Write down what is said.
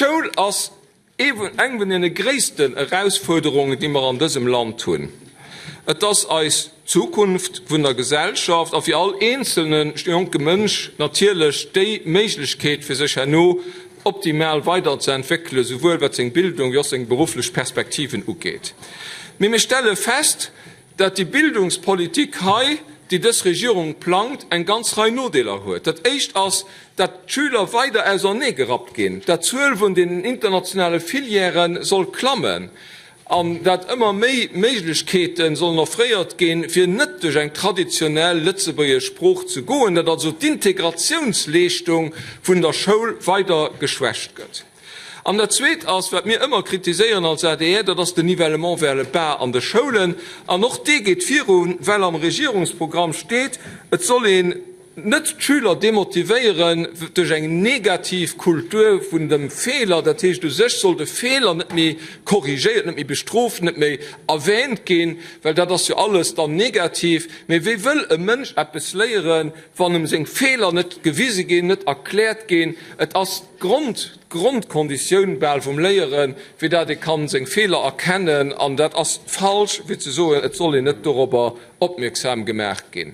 D'Schoul ass eng vun deene gréissten Erausfuerderungen, déi mer an dësem Land hunn. Et ass eis Zukunft vun der Gesellschaft a fir all eenzelne jonke Mënsch natierlech déi Méiglechkeet, fir sech herno optimal weiderzeentwéckelen, souwuel wat seng Bildung wéi och seng berufflech Perspektiven ugeet. Mee mir stelle fest, dat déi Bildungspolitik hei, déi dës Regierung plangt, eng ganz Rei Nodeeler huet. Dat éischt ass, dat d'Schüler weider auserneegerappt ginn, dat d'Zuel vun den internationale Filièrë soll klammen an dat ëmmer méi Méiglechkeete sollen offréiert ginn, fir net duerch eng traditionell lëtzebuergesch Sprooch ze goen, dat also d'Integratiounsleeschtung vun der Schoul weider geschwächt gëtt. An dat Zweet ass, wat mir ëmmer kritiséieren als adr, dat ass den Nivellement vers le bas an de Schoulen. An och dee geet virun, well am Regierungsprogramm steet, et soll een net d'Schüler demotivéieren duerch eng negativ Kultur vun dem Feeler. Dat heescht, u sech soll de Feeler net méi korrigéiert, net méi bestrooft, net méi erwähnt ginn, well dat ass jo alles dann negativ. Mee wéi wëll e Mënsch eppes léieren, wann em seng Feeler net gewise ginn, net erkläert ginn? Et ass d'Grond, d'Grondkonditioun bal vum Léieren, fir dat ee kann seng Feeler erkennen, an dat ass falsch, fir ze soen, et soll een net dorobber opmierksam gemaach ginn.